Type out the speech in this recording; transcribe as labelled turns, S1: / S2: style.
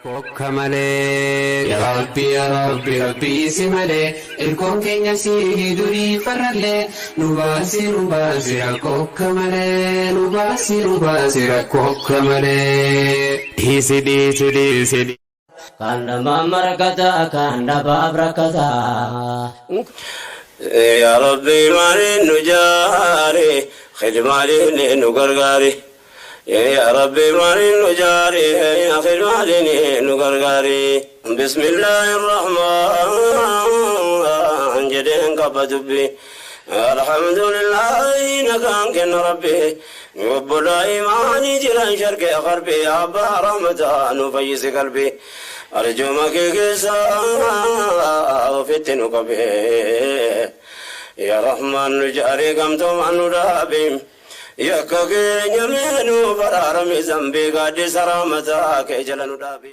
S1: Kokka malee. Yaa Rabbi yaa Rabbi Rabbii si malee irkoon keenya si durii farrallee nu baasi nu baasi rakkoo malee nu baasi nu baasi rakkoo malee. Dhiisi dhiisi dhiisi.
S2: Kan namaa markataa kan dhabaaf rakkataa.
S3: Yaa Rabbi maaliin nu jaari khidmaaliin nu gargaari. Yaa Rabbi maaliin nu jaari khidmaaliin nu gargaari. Bismillaahi Rahmaan jedheen qaba dubbi. Alhamdulillaahi nagaan kenna Rabbi. Obbolaa imaanii jiran sharqee qarbii abbaa rahmataa nu fayyisi qalbii. Arjuma kee keessa ofitti nu qabee. Yaa Rahmaan nu jaarii gamtoomaan nu dhaabi. Yakka keenya mee nu baraarami zambii gaaddisa rahmataa kee jala nu dhaabi.